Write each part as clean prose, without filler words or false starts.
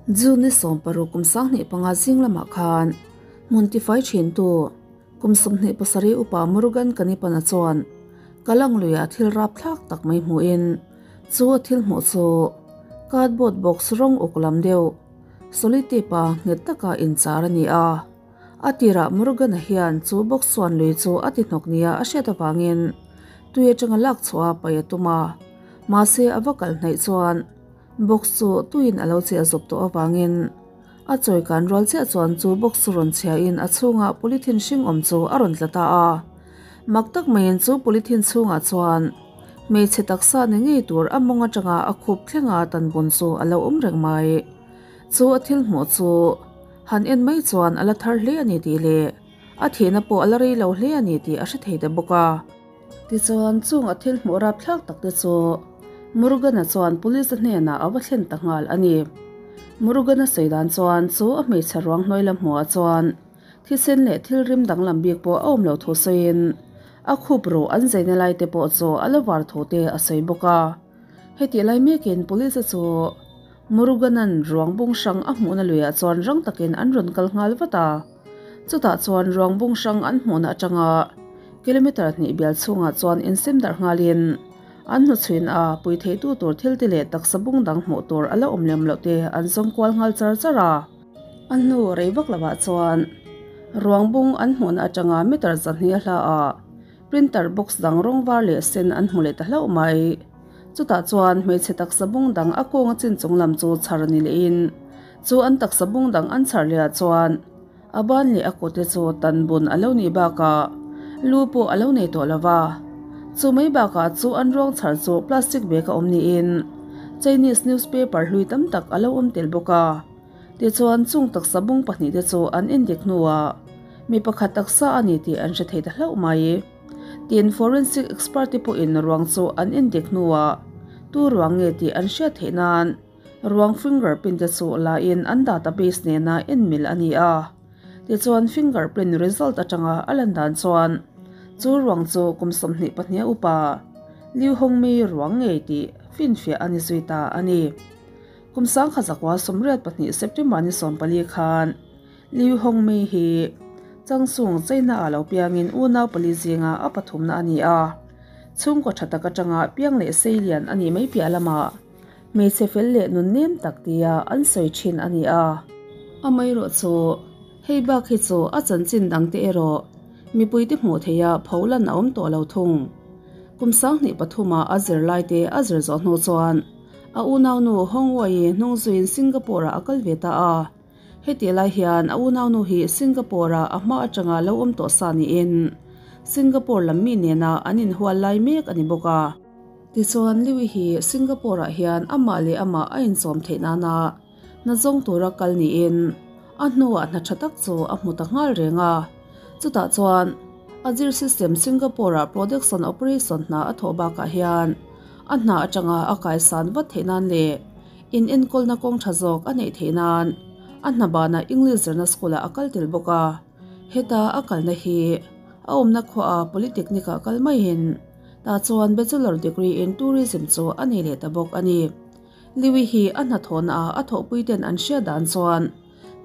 June ni 16 kum 2005 zing lamah khan hmun tifai thintu kum 27 upa Murugan Kanipana chuan Kalang luia thil rap thlak tak mai hmuin chu a thil hmuh chu cardboard box rawng uk lam deuh solitape a nghet taka inchar a ni a. A tirah Murugan-a hian chu box chuan lui chu a ti hnawk nia a hriat avangin tui atanga lak chhuah a paih a tum a, mahse a va kal hnaih chuan Box chu tuiin a lo chiah zawp tawh avangin a chawi kan rual chiah chuan chu box chu rawn chhiahin a chhungah polythene hring awm chu a rawn tla ta a. Mak tak maiin chu polythene chhungah chuan hmeichhe taksa ni ngei tur a mawng atanga a khup thlenga tan bun chu a lo awm reng mai. Chu a thil hmuh chu han en mai chuan a la thar hle a ni tih leh a thihna pawh a la rei lo hle a ni tih a hre thei ta bawk a. Tichuan, chung a thil hmuh rapthlak tak te chu Murugan-a chuan Police-a hnenah a va thlen ta nghal a ni. Murugan-a sawi dan chuan chu a hmeichhe ruang hnuai lam hmuhah chuan thisen leh thil rim danglam bik pawh a awm lo thu sawiin a khup ruh an zeina lai te pawh chu a la var thu te a sawi bawk a. Hetih lai mekin Police-a chu Murugan-a'n ruang bung hrang a hmuhna luiah chuan rang takin an rawn kal nghal vat a. Chutah chuan ruang bung hrang an hmuhna atanga kilometre hnih bial chhungah chuan insem darh nghalin an hnuchhuin a pui theitu tur thil te leh taksa bung dang hmuh tur a la awm lem loh te an zawng kual nghal char char a. A hnu rei vak lovah chuan ruang bung an hmuhna atanga meter zahnih a hla ah printer box dang rawng var leh sen an hmu leh ta hlauh mai. Chutah chuan hmeichhe taksa bung dang a kawnga chin chung lam chu chhar ni lehin chu an taksa bung dang an chhar leh ah chuan a ban leh a kute chu tan bun a lo nih bakah lu pawh a lo nei tawh lo va. Chu mai bakah chu an ruang chhar chu plastic bag a awm niin Chinese newspaper hlui tam tak a lo awm tel bawk a. Tichuan chung taksa bung pahnih te chu an endik hnuah mi pakhat taksa a ni tih an hre thei ta hlauh mai. Tin, forensic expert te pawhin ruang chu an endik hnuah tu ruang nge tih an hriat theih nan ruang fingerprint te chu la in an database nena en mil a ni a. Tichuan fingerprint result atanga a lan dan chuan chu ruang chu kum 22 a upa Liu Hongmei ruang ngei tih finfiah a ni zui ta a ni. Kum 1982 September ni 14 khan Liu Hongmei hi Changchung China ah lo piangin unau pali zinga a pathumna a ni a. Chhungkaw tha tak atanga piang leh sei lian a nih mai piah lamah hmeichhe fel leh nun nem tak tia an sawi thin a ni a. Amaherawh chu hei bak hi chu a chanchin dangte erawh mipuite hmuh theiha pholan a awm tawh lo thung. Kum 2003 ah a zirlaite a zir zawh hnu chuan a unaunu Hongwei hnung zuiin Singapore ah a kal ve ta a. Hetih lai hian a unaunu hi Singapore-ah a hma atanga lo awm tawh sa niin Singapore lam mi nena an inhual lai mek a ni bawk a. Tichuan Liwi hi Singapore-ah hian amah leh amah a inchawm theih nana hna zawng tura kal niin a hnuah hna tha tak chu a hmu ta nghal reng a. Chutah chuan Azir System Singapore-ah Production Operation hna a thawh bakah hian a hna atanga a kaisan vat theih nan leh In enkawlna kawng tha zawk a neih theih nan a hna banah English zirna school-ah a kal tel bawk a. Heta a kalna hi a awmna khuaah Polytechnic-ah kal maiin tah chuan Bachelor degree in Tourism chu a nei leh ta bawk a ni. Liwi hi a hnathawhnaah a thawhpuiten an hriat dan chuan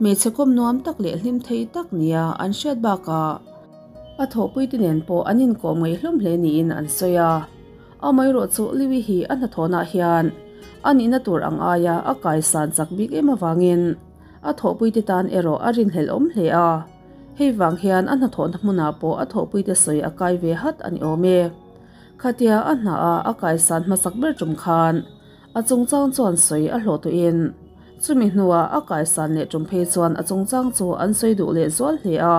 hmeichhe kawm nuam tak leh hlim thei tak nia an hriat bakah a thawhpuite nen pawh an inkawm ngaih hlawm hle niin an sawi a. Amaherawh chu Liwi hi a hnathawhnah hian a nihna tur ang aia a kaisan chak bik em avangin a thawhpuite tan erawh a rinhlelh awm hle a. Hei vang hian a hnathawhna hmunah pawh a thawhpuite sawi a kai ve hat a ni awm e. Khatia a hnaah a kaisan hmasak ber tum khan a chungchang chuan sawi a hlawh tawhin chumi hnuah a kaisan leh tum phei chuan a chungchang chu an sawi duh leh zual hle a.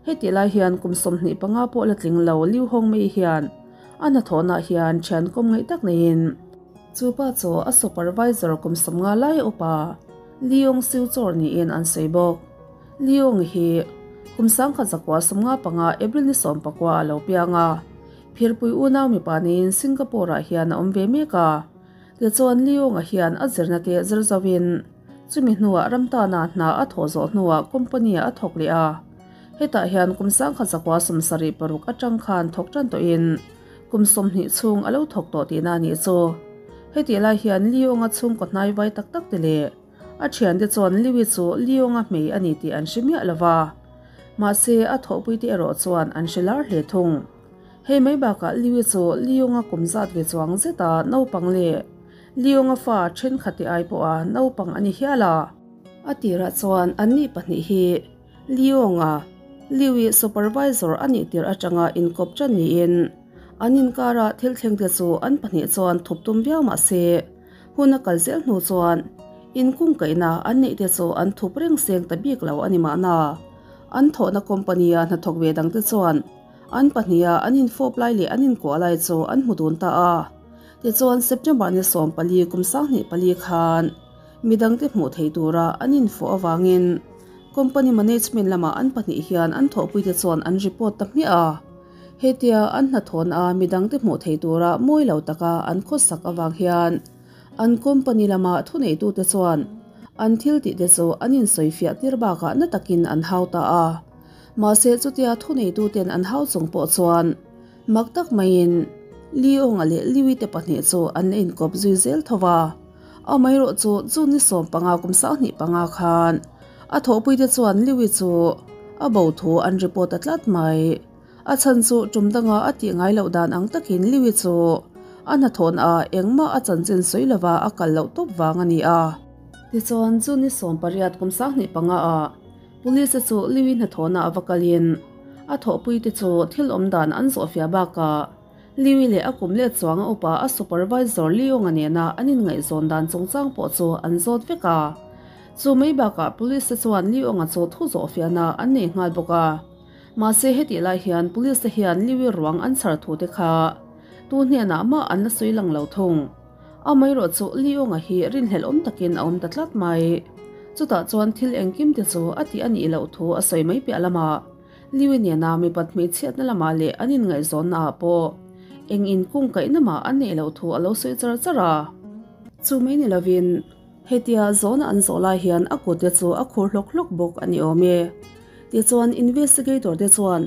Hetih lai hian kum 25 pawh la tling lo Liu Hongmei hian A hnathawhnah hian thian kawm ngaih tak neiin chu pa chu a supervisor kum 50 lai upa Leong Siu Chor niin an sawi bawk. Leong hi kum 1995 April ni 19 a lo piang a, phirpui unau mipa neiin Singapore-ah hian a awm ve mek a. Tichuan Leong-a hian a zirna te zir zauhin chumi hnuah ram tana hna a thawh zawh hnuah company-ah a thawk leh a. Hetah hian kum 1976 atang khan thawk tan tawhin kum 20 chhung a lo thawk tawh tihna a nih chu. Hetih lai hian Leong-a chhungkaw hnai vai tak tak te leh A thiante chuan Liwi chu Lionga hmei a ni tih an hre miah lo va, mahse a thawhpuite erawh chuan an hre lar hle thung. Hei mai bakah Liwi chu Lionga kum zat ve chuang zeta naupang leh Lionga fa thenkhat te ai pawha naupang a ni hial a. A tirah chuan anni pahnih hi Lionga, Liwi supervisor a nih tirh atanga inkawp tan niin an inkara thil thlengte chu an pahnih chuan thup tum viau mah se, Hun a kal zel hnu chuan inkungkaihna an neih te chu an thup reng seng ta bik lo a ni mahna. An thawhna company-a hnathawk ve dangte chuan an pahniha an infawp lai leh an inkuah lai chu an hmu dun ta a. Tichuan September ni 14 kum 24 khan midangte hmuh theih tura an infawh avangin company management lamah an pahnih hian an thawhpuite chuan an report ta hmiah a. Hetia an hnathawna a midangte hmuh theih tura mawi lo taka an khawsak avang hian an company lama thuneitute chuan an thil tihte chu an insawifiah tir bakah na takin an hau ta a. Mahse chutia thuneituten an hau chung pawh chuan mak tak maiin Leonga leh Liwi te pahnih chu an la inkawp zui zel tho va. Amaherawhchu chu ni 15 kum 25 khan a thawhpuite chuan Liwi chu a bo thu an report ta tlat mai. A chhan chu tum danga a tih ngai loh dan ang takin Liwi chu a hnathawhna ah engmah a chanchin sawi lova a kal loh tawp vang a ni a. Tichuan chu ni 18 kum 25 ah Police chu Liwi hnathawhna a va kalin a thawhpuite chu thil awm dan an zawhfiah bakah Liwi leh a kum let chuang a upa a supervisor Leonga nena an inngaihzawn dan chungchang pawh chu an zawt vek a. Chu mai bakah Police te chuan Leonga chu thu zawhfiahna an nei nghal bawk a. Mahse hetih lai hian Police te hian Liwi ruang an chhar thu te kha tu hnenah mah an la sawi lang lo thung. Amaherawh chu Leonga hi rinhlelh awm takin a awm ta tlat mai. Chutah chuan thil engkim te chu a tih a nih loh thu a sawi mai piah lamah Liwi nena mipat hmeichhiatna lamah leh an inngaihzawnna ah pawh eng inkungkaihna mah an neih loh thu a lo sawi char char a. Chu mai ni lovin Hetia zawhna an zawh lai hian a kut te chu a khur hlawk hlawk bawk a ni awm e. Tichuan investigator te chuan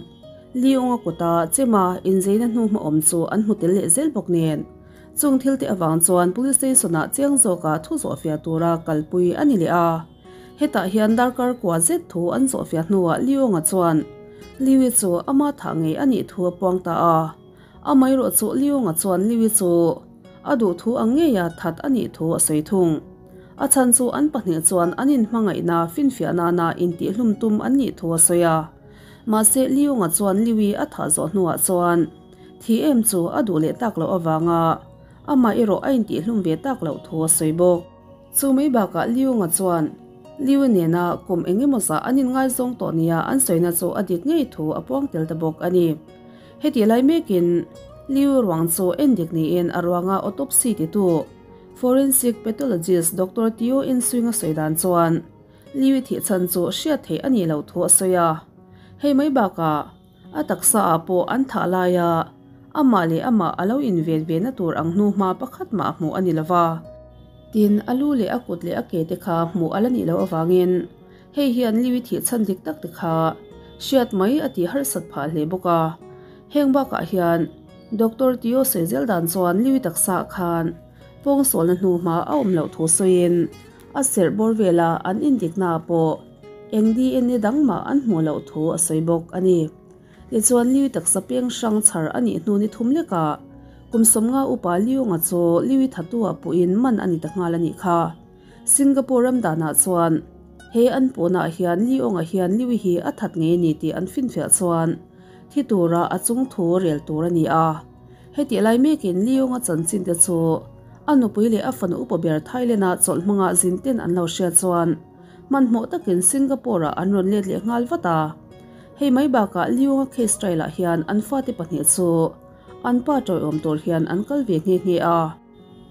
Leong-a kuta chema inzeina hnu hmaawm chu an hmu tel leh zel bawk nen. Chung thil te avang chuan police station-ah chiang zawka thu zawhfiah tura kalpui a ni leh a. Hetah hian darkar kua zet thu an zawhfiah hnuah Leong-a chuan Liu-i chu ama thah ngei a nih thu a puang ta a. Amaherawh chu Leong-a chuan Liu-i chu a duh thu ang ngeia that a nih thu a sawi thung. A chhan chu an pahnih chuan an inhmangaihna finfiah nana intihhlum tum an nih thu a sawi a. Mahse Leong-a chuan Liu-i a thah zawh hnuah chuan thi em chu a duh leh tak loh avanga amah erawh a intihhlum ve tak loh thu a sawi bawk. Chu mai bakah Leong-a chuan Liu-i nena kum eng emaw zah an inngaizawng tawh nia an sawina chu a dik ngei thu a puang tel ta bawk a ni. Heti lai mekin Liu ruang chu endik niin a ruanga autopsy titu Forensic Pathologist Doctor Teo Inswing a sawi dan chuan Liu thih chhan chu hriat theih a nih loh thu a sawi a. Hei mai bakah a taksa ah pawh an thah laia amah leh amah a lo inven ve na tur ang hnu hma pakhat mah hmuh a ni lova. Tin, a lu leh a kut leh a ke te kha hmuh a la nih loh avangin Hei hian Liwi thih chhan dik tak te kha hriat mai a tih harsat phah hle bawk a. Heng bakah hian Doctor Teo sawi zel dan chuan Liwi taksa ah khan pawngsualna hnu hma a awm loh thu sawiin a serh bawr vela an indikna ah pawh eng DNA dang mah an hmuh loh thu a sawi bawk a ni. Tichuan Liwi taksa peng hrang chhar a nih hnu ni thum lekah kum 50 upa Liunga chu Liwi thatu ah puhin man a ni ta nghal a nih kha. Singapore ram danah chuan he an puhnah hian Leong-a hian Liwi hi a that ngei a ni tih an finfiah chuan thi tura a chung thu rel tur a ni a. Hetih lai mekin Leong-a chanchin te chu a nupui leh a fanu upa ber Thailand-a chawlh hmanga zin ten an lo hriat chuan hmanhmawh takin Singapore-ah an rawn let leh nghal vat a. Hei mai bakah Leong-a case trial-ah hian an fate pahnih chu an pa tawiawm tur hian an kal ve nghe nghe a.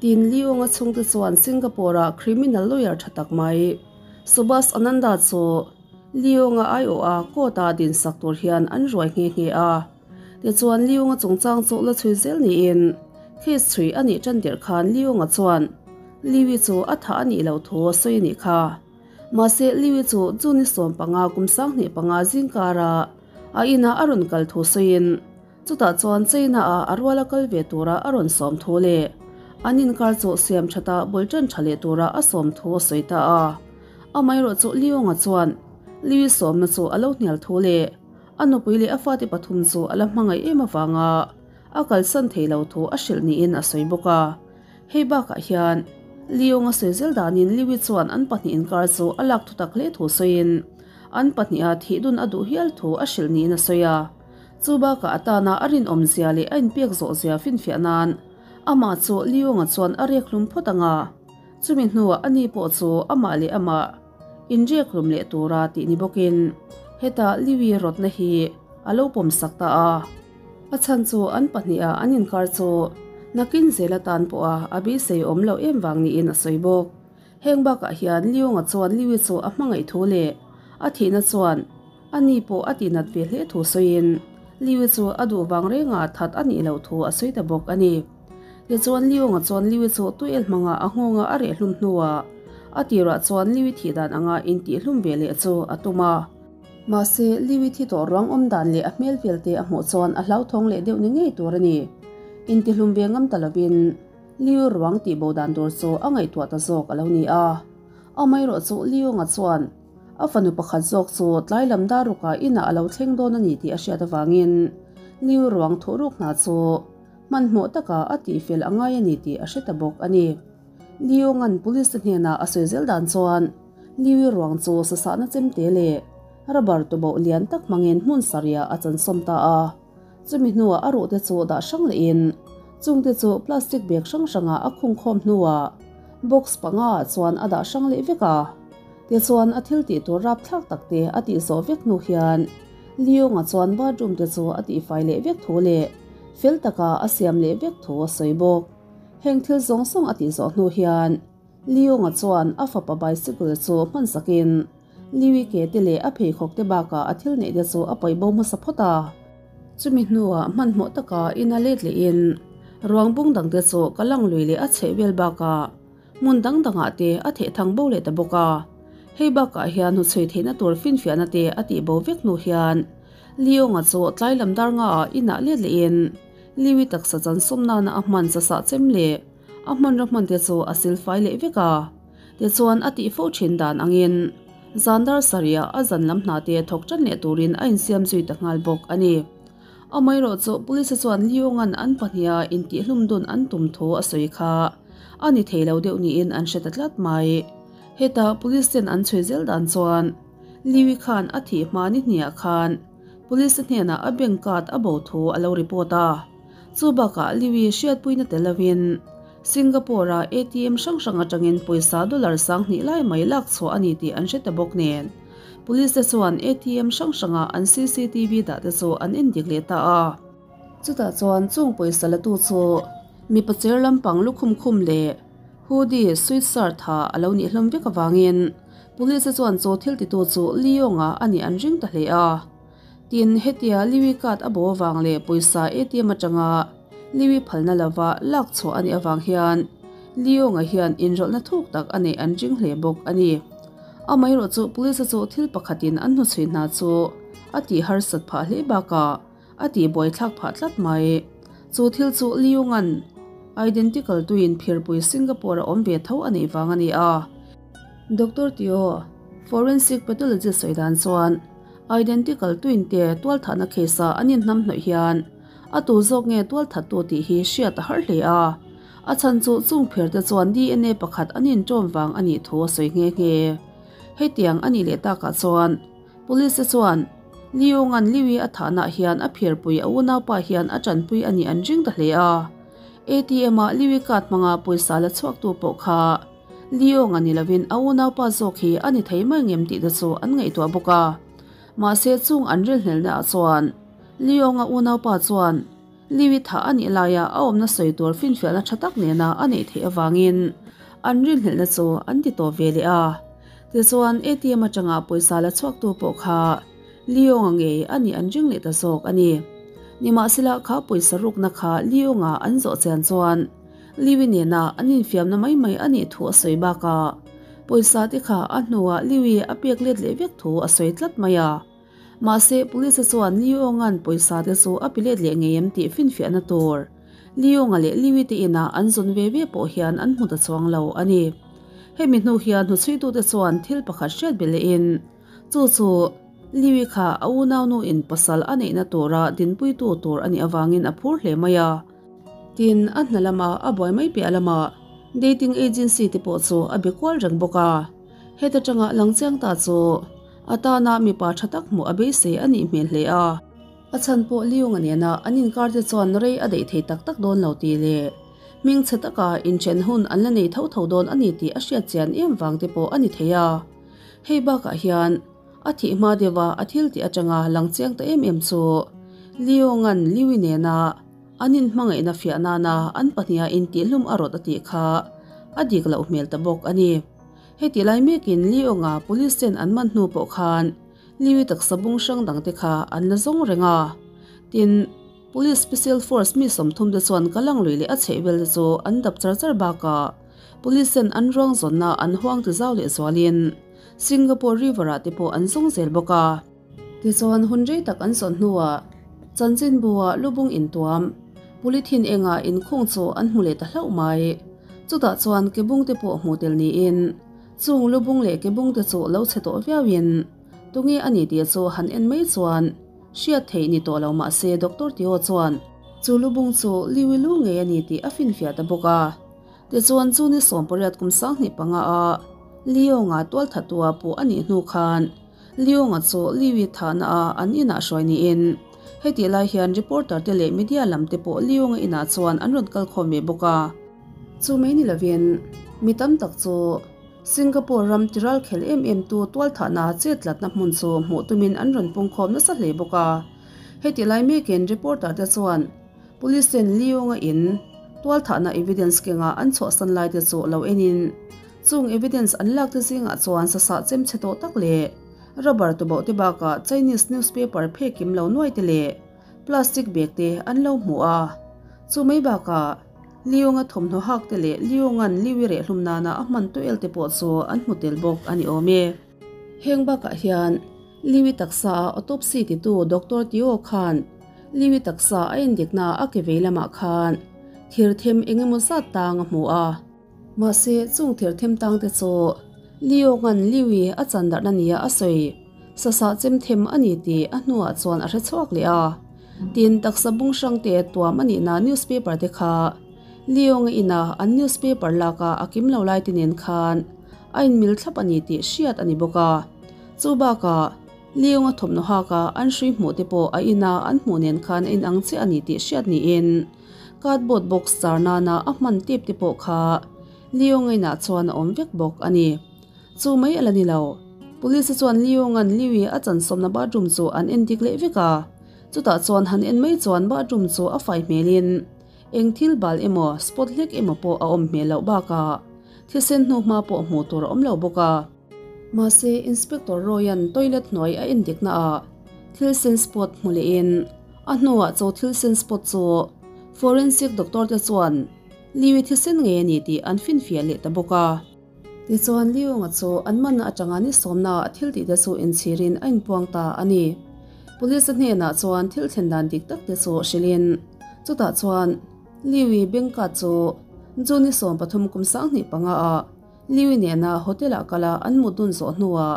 Tin, Leong-a chhungte chuan Singapore-a criminal lawyer tha tak mai, Subhas Ananda chu Leong-a aiawha court-a dinsak tur hian an ruai nghe nghe a. Tichuan, Leong-a chungchang chu la chhui zel niin case chhui a nih tan tirh khan Leong-a chuan Liu-i chu a thah a nih loh thu a sawi a nih kha. Mahse, Liu-i chu June 15 kum 25 zingkara a inah a rawn kal thu sawiin, Chutah chuan China ah a ruala kal ve tura a rawn sawm thu leh an inkar chu siam thata bul tan tha leh tura a sawm thu a sawi ta a. Amaherawhchu Leong-a chuan Liwi sawmna chu a lo hnial thu leh a nupui leh a fate pathum chu a la hmangaih em avanga a kalsan thei lo thu a hrilh niin a sawi bawk a. Hei bakah hian Leong-a sawi zel danin Liwi chuan an pahnih inkar chu a lak thutak hle thu sawiin an pahniha thih dun a duh hial thu a hrilh niin a sawi a. Chu bakah a tana a rinawmzia leh a inpek zawhzia finfiah nan amah chu Leong-a chuan a rek hlum phawt ang a, chumi hnuah ani pawh chu amah leh amah inrek hlum leh tura tih ni bawkin heta Liwi rawtna hi a lo pawmsak ta a. A chhan chu an pahniha an inkar chu nakin zel atan pawha a beisei awm loh em vang niin a sawi bawk. Heng bakah hian Leong-a chuan Liwi chu a hmangaih thu leh a thihna chuan ani pawh a tihnat ve hle thu sawiin Liwi chu a duh vang renga that a nih loh thu a sawi ta bawk a ni. Tichuan Leong-a chuan Liwi chu tuiel hmanga a nghawnga a reh hlum hnuah a tirah chuan Liwi thih dan anga intihhlum ve leh chu a tum a. Mahse, Liwi thi tawh ruang awm dan leh a hmel velte a hmuh chuan a hlauthawng leh deuh ni ngei tur a ni. Intihlum ve ngam ta lovin Liu ruang tih bo dan tur chu a ngaihtuah ta zawk a lo ni a. Amaherawh chu Liunga chuan a fanu pakhat zawk chu tlai lam dar rukah inah a lo thleng dawn a ni tih a hriat avangin Liu ruang thuh ruk hna chu hmanhmawh taka a tihfel a ngai a ni tih a hre ta bawk a ni. Liunga'n police te hnenah a sawi zel dan chuan Liui ruang chu sasahna chemte leh rubber tuboh lian tak hmangin hmun sarihah a chansawm ta a. Chumi hnuah a ruhte chu dah hrang lehin chungte chu plastic bag hrang hrangah a khung khawm hnuah box panga ah chuan a dah hrang leh vek a. Tichuan a thil tih tur rapthlak takte a tih zawh vek hnu hian Leong-a chuan bathroom te chu a tihfai leh vek thu leh fel taka a siam leh vek thu a sawi bawk. Heng thil zawng zawng a tih zawh hnu hian Leong-a chuan a fapa bicycle chu hman sakin Liwi ke te leh a pheikhawk te bakah a thil neih te chu a paih bo hmasa phawt a. Chumi hnuah hmanhmawh taka ina let lehin ruang bung dang te chu ka lang lui leh a chheh vel bakah hmun dang dangah te a theh thang bo leh ta bawk a. Hei bakah hian hnuchhui theihna tur finfiahna te a tih bo vek hnu hian Leong-a chu tlai lam dar ngaah inah let lehin Liwi taksa chan sawm nana a hman sasah chem leh a hmanraw hman te chu a silfai leh vek a. Tichuan a tih fo thin dan angin zan dar sarihah a zan lam hna te thawk tan leh turin a insiam zui ta nghal bawk a ni. Amaherawh chu police chuan Leong-a'n an pahniha intihhlum dun an tum thu a sawi kha a ni thei lo deuh niin an hre ta tlat mai. Heta police ten an chhui zel dan chuan Liwi khan a thih hma ni hniah khan police hnenah a bank card a bo thu a lo report a. Chu bakah Liwi hriatpuina tel lovin Singapore-a ATM hrang hrang atangin pawisa dollar 2000 lai mai lak chhuah a ni tih an hre ta bawk nen, Police te chuan ATM hrang hranga an CCTV dah te chu an endik leh ta a. Chutah chuan chung pawisa latu chu mipa cher lampang lukhum khum leh hoodie, sweatshirt ha a lo nih hlawm vek avangin Police te chuan chaw thil titu chu Leong-a a nih an ring ta hle a. Tin, hetia Liwi card a bo avang leh pawisa ATM atanga Liwi phalna lova lak chhuah a nih avang hian Leong-a hian inrawlhna thuk tak a neih an ring hle bawk a ni. Amaherawh chu police-a chu thil pakhatin an hnuchhui hna chu a tih harsat phah hle bakah a tih buaithlak phah tlat mai. Chu thil chu Leong-a'n identical tuin phirpui Singapore-a awm ve tho a neih vang a ni a. Doctor Teo, forensic pathologist sawi dan chuan Identical twin te tualthahna case-a an inhnam hnawih hian a tu zawk nge tualthattu tih hi hriat a har hle a. A chhan chu chung phir te chuan DNA pakhat an inṭawm vang a nih thu a sawi nghe nghe. Hetiang a nih leh takah chuan Police te chuan Leong-a'n Liwi a thahnaah hian a phirpui a unaupa hian a ṭanpui a nih an ring ta hle a. ATM-a Liwi card hmanga pawisa la chhuaktu pawh kha Leong a ni lovin a unaupa zawk hi a ni thei mai ngem tih te chu an ngaihtuah bawk a. Mahse chung an rilhnelna ah chuan Leong a unaupa chuan Liwi thah a nih laia a awmna sawi tur finfiahna tha tak nena a neih theih avangin an rilhnelna chu an ti tawp ve leh a. Tichuan ATM atanga pawisa la chhuaktu pawh kha Leong a ngei a nih an ring leh ta zawk a ni. Nimahsela kha pawisa rukna kha Leong a an zawh chian chuan Liwi nena an infiamna mai mai a nih thu a sawi bakah pawisa te kha a hnuah Liwi a pek let leh vek thu a sawi tlat mai a. Mahse, police chuan Liu-Onga'n pawisa te chu a pe let leh ngei em tih finfiahna tur Liu-Onga leh Liwi te inah an zawn ve ve pawh hian an hmu ta chuang lo a ni. Hemi hnu hian hnuchhuitute chuan thil pakhat hriat belh lehin chu chu Liwi kha a unaunu in pasal a neihna tura dinpuitu tur a nih avangin a phur hle mai a. Tin, a hna lama a buai mai piah lamah dating agency te pawh chu a be kual reng bawk a. Heta tanga lang chiang ta chu a tana mipa tha tak hmuh a beisei a nih hmel hle a. A chhan pawh Liunga nena an inkar te chuan rei a daih thei tak tak dawn lo tih leh hmingchhe taka inthen hun an la nei tho tho dawn a ni tih a hriat chian em vang te pawh a ni thei a. Hei bakah hian a thih hma deuha a thil tih atanga lang chiang ta em em chu Liunga'n Liui nena an inhmangaihna fiah nana an pahniha intihhlum a rawt a tih kha a dik loh hmel ta bawk a ni. Heti lai mekin Liunga police ten an man hnu pawh khan Liwi taksa bung hrang dang te kha an la zawng reng a. Tin, Police Special Force mi 30 te chuan Kalang lui leh a chhehvel te chu an dap char char bakah Police ten an ruang zawnna an huang ti zau leh zualin Singapore River ah te pawh an zawng zel bawk a. Tichuan hun rei tak an zawn hnuah chanchinbu ah lubung intuam polythene engah inkhung chu an hmu leh ta hlauh mai. Chutah chuan kebung te pawh hmuh tel niin Chung lubung leh kebung te chu lo chhe tawh viauin tunge a ni tih chu han en mai chuan hriat theih ni tawh lo mah se Doctor Teo chuan chu lubung chu Liwi lu ngei a ni tih a finfiah ta bawk a. Tichuan chu ni 18 kum 25 a Lionga tualthatua puh a nih hnu khan Lionga chu Liwi thahna a an inah hruai niin hetih lai hian reporter te leh media lam te pawh Lionga inah chuan an rawn kal khawm ve bawk a. Chu mai ni lovin mi tam tak chu Singapore ram tiral khel em em tu tualthahna chetlatna hmun chu hmuh tumin an rawn pungkhawm nasa hle bawk a. Heti lai mekin reporter te chuan Police ten Leong-a in tualthahna evidence kengah an chhuahsan lai te chu lo enin chung evidence an lak te zingah chuan sasah chem chhe tawh tak leh rubber tubauh te bakah Chinese newspaper phek kim lo nuai te leh plastic bag te an lo hmu a. Chu mai bakah Liunga thawmhnaw hak te leh Liunga'n Liwi rehhlum nana a hman tuel te pawh chu an hmu tel bawk a ni awm e. Heng bakah hian Liwi taksa a autopsy titu Doctor Teo khan Liwi taksa a endikna a ke vei lamah khan thir them eng emaw zat tang a hmu a. Mahse, chung thir them tang te chu Liunga'n Liwi a chan darhna nia a sawi sasah chem them a ni tih a hnuah chuan a hre chhuak leh a. Tin, taksa bung hrang te tuam a nihna newspaper te kha Leong-a ina an newspaper laka a kim lo lai te nen khan a inmil thlap a ni tih hriat a ni bawk a. Chu bakah, Leong-a thawmhnaw haka an hrui hmuh te pawh a ina an hmuh nen khan a inang chiah a ni tih hriat niin cardboard box char nana a hman tep te pawh kha Leong-a inah chuan a awm vek bawk a ni. Chu mai a la ni lo. Police chuan Leong-a'n Liwi a chansawmna bathroom chu an en dik leh vek a. Chutah chuan han en mai chuan bathroom chu a fai hmelin eng thil bal emaw spot hlek emaw pawh a awm hmel loh bakah thisen hnu hma pawh hmuh tur a awm lo bawk a. Mahse Inspector Roy-a'n toilet hnuai a en dikna ah thil sen spot hmu lehin a hnuah chaw thil sen spot chu forensic doctor te chuan Liwi thisen ngei a ni tih an finfiah leh ta bawk a. Tichuan Leonga chu an manna atanga ni sawmna a thil tihte chu inchhirin a inpuang ta a ni. Police-a hnenah chuan thil thlen dan dik tak te chu hrilhin chutah chuan Liwi Bengka chu June ni 13 kum 25 ah Liwi nena hotel-ah kala an mut dun zawh hnuah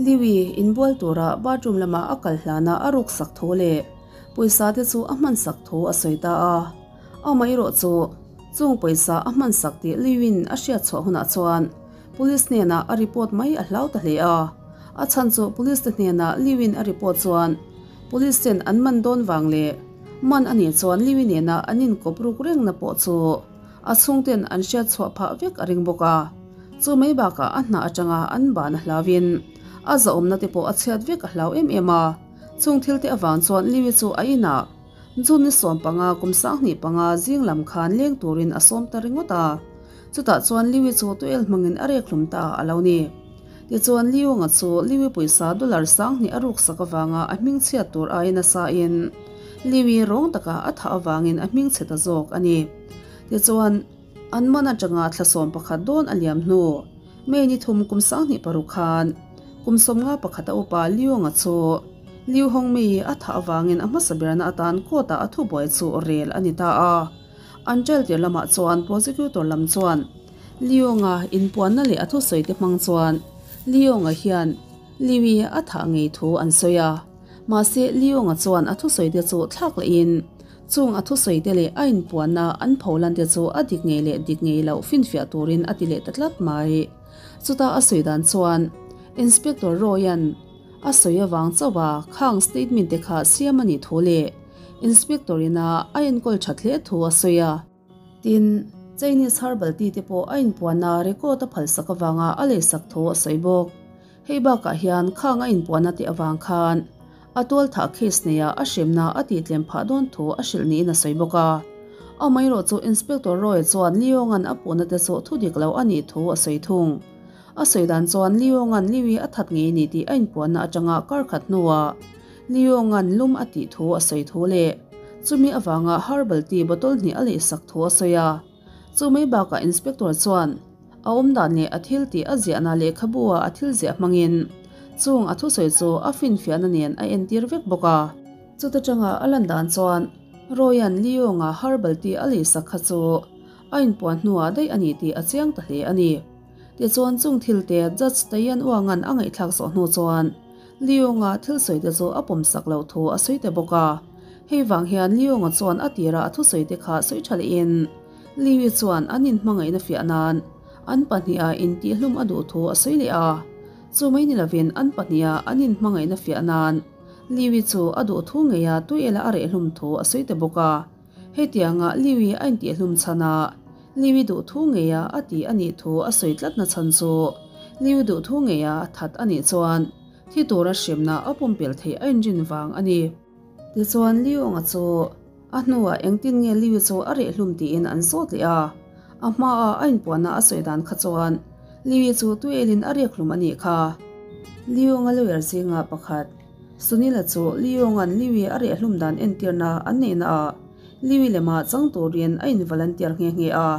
Liwi inbual tura bathroom lama a kal hlana a ruk sak thu leh pawisa te chu a hman sak thu a sawi ta a. Amaherawh chu Chung pawisa a hman sak tih Liwin a hriat chhuah hunah chuan Police hnenah a report mai a hlau ta hle a. A chhan chu Police te hnenah Liwin a report chuan Police ten an man dawn vang leh man a nih chuan Liwi nena an inkawp ruk rengna pawh chu a chhungten an hriat chhuah phah vek a ring bawk a. Chu mai bakah a hnah atanga an ban a hlauin a zahawmna te pawh a chhiat vek a hlau em em a. Chung thil te avang chuan Liwi chu a inah June ni 15 kum 25 zing lam khan leng turin a sawm ta ringawt a. Chutah chuan Liwi chu tuel hmangin a rek hlum ta a lo ni. Tichuan Liunga chu Liwi pawisa dollar 2000 a ruk sak avanga a hming chhiat tur aiin a sain Liwi rawng taka a thah avangin a hming chhe ta zawk a ni. Tichuan an man atanga thla 11 dawn a liam hnu May ni 3 kum 26 khan kum 51 a upa Liunga chu Liu Hongmei a thah avangin a hmasa berna atan court ah a thubuai chu rel a ni ta a. An jail tir lamah chuan prosecutor lam chuan Leonga inpuanna leh a thusawi te hmang chuan Leonga hian Liwi a thah ngei thu an sawi a. Mahse Leonga chuan a thusawi te chu thlak lehin chung a thusawi te leh a inpuanna an pholan te chu a dik ngei leh dik ngei loh finfiah turin a ti leh ta tlat mai. Chuta a sawi dan chuan Inspector Roy-a'n a sawi avang chauha khang statement te kha siam a nih thu leh Inspector ina a enkawl that hle thu a sawi a. Tin, Chinese herbal tea te pawh a inpuanna record a phalsak avanga a leisak thu a sawi bawk. Hei bakah hian khang a inpuanna te avang khan a tualthah case neia a hremna a tihtlem phah dawn thu a hrilh niin a sawi bawk a. Amaherawhchu Inspector Roy chuan Leong-a'n a puhna te chu thu dik lo a nih thu a sawi thung. A sawi dan chuan Leong-a'n Liwi a that ngei ni tih a inpuanna atanga kar khat hnuah Leong-a'n lum a tih thu a sawi thu leh chumi avanga herbal tea bottle hnih a lehsak thu a sawi a. Chu mai bakah Inspector chuan a awm dan leh a thil tih a ziahna lehkhabu ah a thil ziah hmangin chung a thusawi chu a finfiahna nen a entir vek bawk a. Chuta tanga a lan dan chuan Roy-a'n Leong-a herbal tea a lehsak kha chu a inpuan hnuah daih a ni tih a chiang ta hle a ni. Tichuan chung thil te Judge Tayan Uanga'n a ngaihthlak zawh hnu chuan Leong-a thil sawi te chu a pawm sak loh thu a sawi ta bawk a. Hei vang hian Leong-a chuan a tirah a thusawi te kha sawi tha lehin Liwi chuan an inhmangaihna fiah nan an pahniha intihhlum a duh thu a sawi leh a. Chu mai ni lovin an pahniha an inhmangaihna fiah nan Liwi chu a duh thu ngeia tuiela a rehhlum thu a sawi ta bawk a. Hetianga Liwi a intihhlum chhan a, Liwi duh thu ngeia a ti a nih thu a sawi tlatna chhan chu Liwi duh thu ngeia that a nih chuan thi tura hremna a pumpelh theih a inrin vang a ni. Tichuan Liunga chu a hnuah engtin nge Liwi chu a rehhlum tiin an zawt leh a, a hmaa a inpuanna a sawi dan kha chuan Liwi chu tuelin a riakhlum a nih kha. Liunga lawyer zinga pakhat Sunila chu Leong-a'n Liwi a rehhlum dan entirna an neihnaah Liwi lemah chang turin a involunteer nghe nghe a.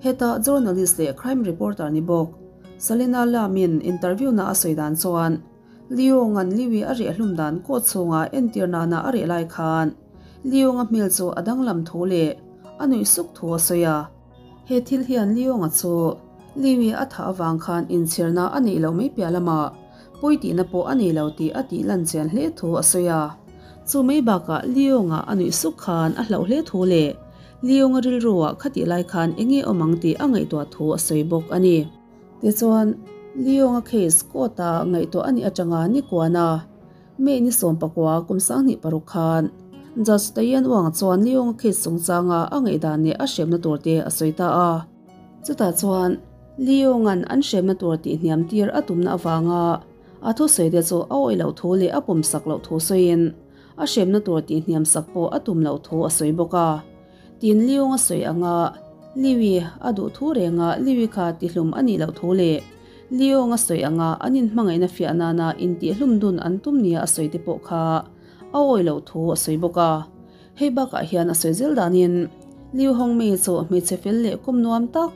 Heta journalist leh crime reporter ni bawk Salina Lam-in interview-na a sawi dan chuan Leong-a'n Liwi a rehhlum dan court chhunga entirnana a reh lai khan Leong-a hmel chu a danglam thu leh a nuih suk thu a sawi a. He thil hian Leong-a chu Liwi a thah avang khan inchhirna a neih loh mai piah lamah pawi tihna pawh a nei lo tih a tih lan chian hle thu a sawi a. Chu mai bakah Leong-a a nuih suk khan a hlauh hle thu leh Leong-a rilruah khatih lai khan eng nge awm ang tih a ngaihtuah thu a sawi bawk a ni. Tichuan, Leong-a case court-a ngaihtuah a nih atanga nikuana May ni 19 kum 2006 khan Judge Tayan Wang chuan Leong-a case chungchanga a ngaihdan leh a hremna tur te a sawi ta a. Chutah chuan Leong-a'n an hremna tur tihhniam tir a tumna avanga a thusawi te chu a awih loh thu leh a pawmsak loh thu sawiin a hremna tur tihhniam sak pawh a tum loh thu a sawi bawk a. Tin Leong a sawi anga Liwi a duh thu renga Liwi kha tihlum a nih loh thu leh Leong a sawi anga an inhmangaihna fiah nana intihhlum dun an tum nia a sawi te pawh kha a awih loh thu a sawi bawk a. Hei bakah hian a sawi zel danin Liu Hongmei chu hmeichhe fel leh kum nuam tak,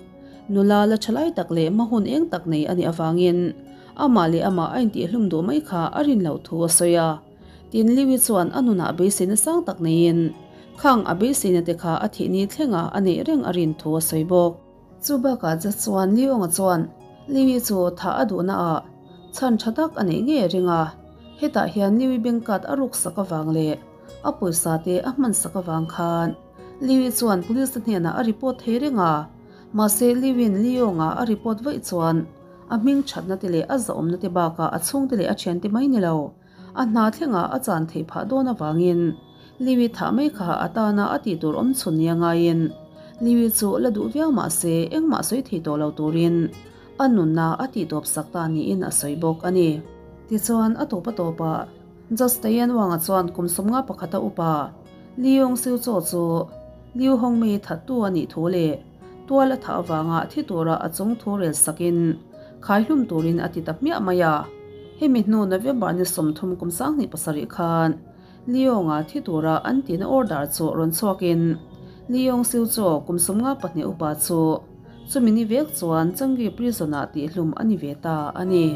nula la tha lai tak leh hmahun eng tak nei a nih avangin amah leh amah a intihhlum duh mai kha a rin loh thu a sawi a. Tin Liu-i chuan a nunah beiseina sang tak neiin khang a beiseina te kha a thih ni thlenga a neih reng a rin thu a sawi bawk. Chu bakah che chuan Liu-a chuan Liu-i chu thah a duhna ah chhan tha tak a neih ngei a ring a, hetah hian Liu-i bank card a ruk sak avang leh A pawisa te a hman sak avang khan Liwi chuan police te hnenah a report thei reng a, mahse Liwi'n Leong-a a report vaih chuan a hming thatna te leh a zahawmna te bakah a chhungte leh a thiante mai ni lo, a hna thlengah a chan theih phah dawn avangin Liwi thah mai kha a tana a tih tur awm chhun nia ngaiin Liwi chu la duh viau mahse engmah sawi thei tawh lo turin a nunna a tihtawp sak ta niin a sawi bawk a ni. Tichuan a tawp a tawpah Judge Tayen Wang-a chuan kum 51 a upa Leong Siu Cho chu Liu Hongmei thattu a nih thu leh tual a thah avanga thi tura a chung thu rel sakin khaihlum turin a ti ta hmiah mai a. Hemi hnu November ni 30 kum 2007 khan Leong-a thi tura an tihna order chu rawn chhuakin Leong Siu Cho kum 54 upa chu chumi ni vek chuan Changi Prison-ah tihhlum a ni ve ta a ni.